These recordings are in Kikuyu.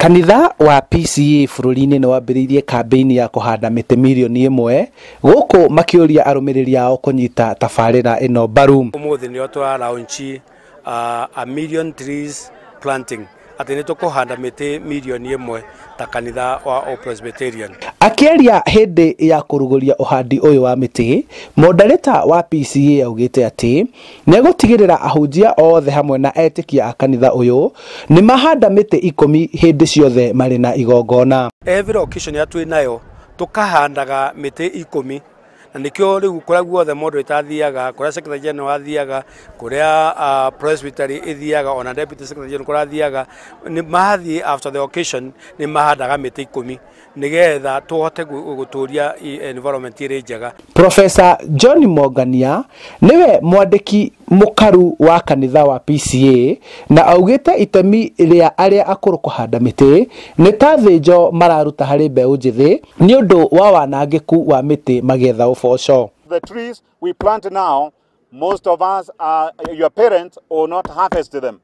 Kanitha wa PCEA bũrũri-inĩ nĩ wambĩrĩirie kambĩini ya kũhanda mĩtĩ mirioni 1 gũkũ makĩũria arũmĩrĩri ao kũnyita tabarĩra ĩno mbaru. Ũmũthĩ nĩo tũra launch a million trees planting, atĩ nĩ tũkũhanda mĩtĩ mirioni 1 ta kanitha wa All Presbyterian. Akĩaria hĩndĩ ya kũrugũria ũhandi ũyũ wa mĩtĩ, mondarĩta wa PCEA augĩte atĩ nĩegũtigĩrĩra ahunjia othe hamwe na etĩkia a kanitha ũyũ nĩ mahanda mĩtĩ 10 hĩndĩ ciothe marĩ na igongona. Every occasion ya twĩ nayo tũkahandaga mĩtĩ 10, na nĩkĩo rĩu kũrĩa guothe mũndũ ĩtathiaga, kũrĩa secretary general athiaga, kũrĩa presbytery ĩthiaga, ona deputy secretary general kũrĩa athiaga, nĩ mathiĩ after the occasion nĩ mahandaga mĩtĩ 10 nĩgetha tũhote gũtũria environment ĩrĩ njega. Profesa John Mongania nĩwe mwandĩki mũkaru wa kanitha wa PCEA na augĩte itemi rĩa arĩa akũrũ kũhanda mĩtĩ nĩ ta thĩnjo mararuta harĩ mbeũ njĩthĩ nĩ ũndũ wa wanangĩku wa mĩtĩ magĩetha ũboco. The trees we plant now, most of us, are, your parents will not harvest them,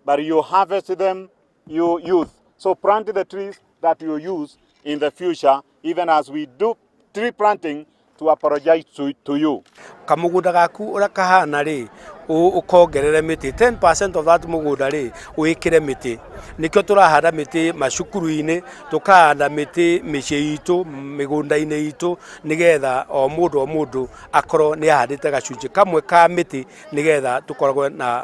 but you harvest them, you youth. So plant the trees that you use in the future, even as we do tree planting to apologize to you. Kamũgũnda gaku ũrĩa kahana rĩ, ũkongerere mĩtĩ 10% of that mũgũnda rĩ, wĩkĩre mĩtĩ. Nĩkĩo tũrahanda mĩtĩ macukuru-inĩ, tũkahanda mĩtĩ mĩciĩ itũ, mĩgũnda-inĩ itũ, nĩgetha o mũndũ o mũndũ akorwo nĩ ahandĩte gacunjĩ kamwe ka mĩtĩ, nĩgetha tũkoragwo na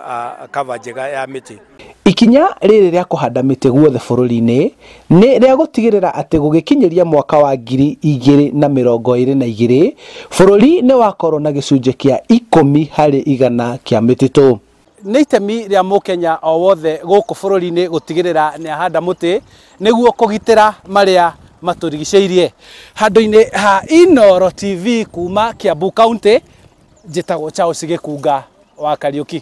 cover njega ya mĩtĩ. Ikinya rĩrĩ rĩa kũhanda mĩtĩ guothe bũrũri-inĩ nĩ rĩa gũtigĩrĩra atĩ gũgĩkinyĩria mwaka wa 2022 bũrũri nĩ wakorwo na gĩcunjĩ kĩa 10% kĩa mĩtitũ. Nĩ itemi rĩa mũkenya o wothe gũkũ bũrũri-inĩ gũtigĩrĩra nĩ ahanda mũtĩ nĩguo kũgitĩra marĩa matũrigicĩirie. Handũ-inĩ ha Inooro TV kuma Kiambu County, njĩtagwo Charles Gĩkunga wa Kariũki.